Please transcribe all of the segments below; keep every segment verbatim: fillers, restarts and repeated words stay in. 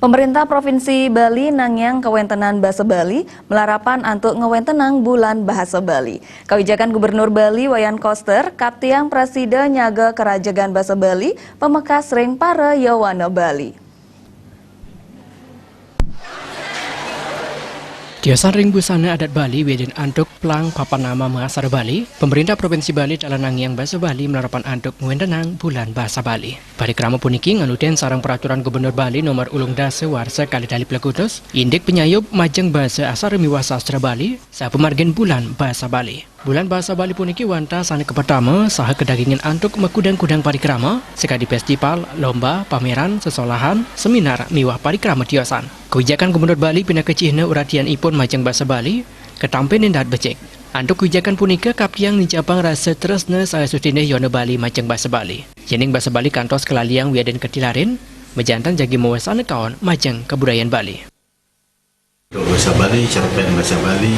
Pemerintah Provinsi Bali nangiang kawéntenan basa Bali, malarapan antuk ngawéntenang Bulan Bahasa Bali. Kawijakan Gubernur Bali Wayan Koster, kaptiang prasida nyaga karajagan basa Bali, pamekas ring para yowana Bali. Tiosan ring busana adat Bali wiadin antuk plang papan nama mangasara Bali, Pemerintah Provinsi Bali taler nangiang basa Bali malarapan antuk ngwéntenang Bulan Bahasa Bali. Parikrama puniki nganutin sareng Peraturan Gubernur Bali Nomor Ulung Dasa Warsa Kalih Tali Plekutus, indik panyayub majeng basa asara miwah sastra Bali, saha pamargin Bulan Bahasa Bali. Bulan Bahasa Bali puniki wantah sané kapertama saha kadagingin antuk makudang-kudang parikrama, sakadi festival, lomba, pameran, sesolahan, seminar, miwah parikrama tiosan. Kawijakan Gubernur Bali pinaka cihna uratianipun majeng basa Bali, katampi nindat becik. Antuk kawijakan punika kaptiang nincapang rasa tresna saha sutinah yowana Bali majeng basa Bali. Yéning basa Bali kantos kalaliang wiadin katilarin, majanten jagi mawasana kaon majeng kabudayan Bali. Untuk bahasa Bali, cerpen bahasa Bali,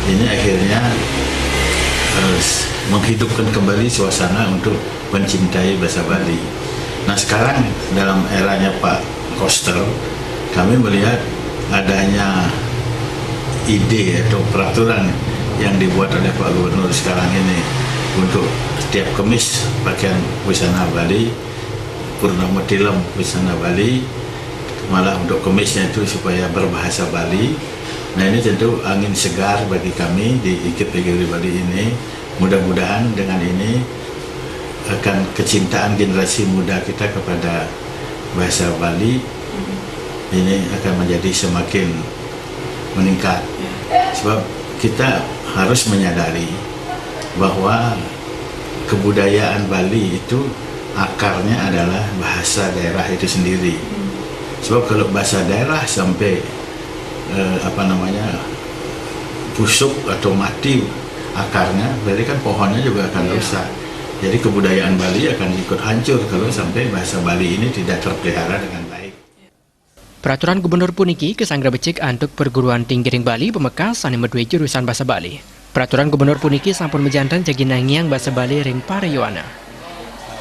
ini akhirnya, eh, menghidupkan kembali suasana untuk mencintai bahasa Bali. Nah, sekarang dalam eranya Pak Koster, kami melihat adanya ide atau peraturan yang dibuat oleh Pak Gubernur sekarang ini untuk setiap Kemis pakaian busana Bali, Purnama Tilem busana Bali, malah untuk Kemisnya itu supaya berbahasa Bali. Nah, ini tentu angin segar bagi kami di IKIP PGRI Bali ini. Mudah-mudahan dengan ini akan kecintaan generasi muda kita kepada bahasa Bali ini akan menjadi semakin meningkat. Sebab kita harus menyadari bahwa kebudayaan Bali itu akarnya adalah bahasa daerah itu sendiri. Sebab kalau bahasa daerah sampai, eh, apa namanya, busuk atau mati akarnya, berarti kan pohonnya juga akan rusak. Jadi kebudayaan Bali akan ikut hancur kalau sampai bahasa Bali ini tidak terpelihara dengan baik. Peraturan Gubernur puniki kasanggra becik antuk perguruan tinggi ring Bali pamekas sané madué jurusan basa Bali. Peraturan Gubernur puniki sampun majanten jagi nangiang basa Bali ring para yowana.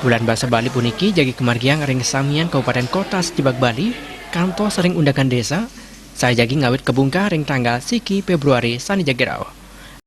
Bulan Basa Bali puniki jagi kamargiang ring samian kabupaten kota sajebag Bali, kantos ring undakan désa, saha jagi ngawit kabungkah ring tanggal siki Fébruari sané jagi rauh.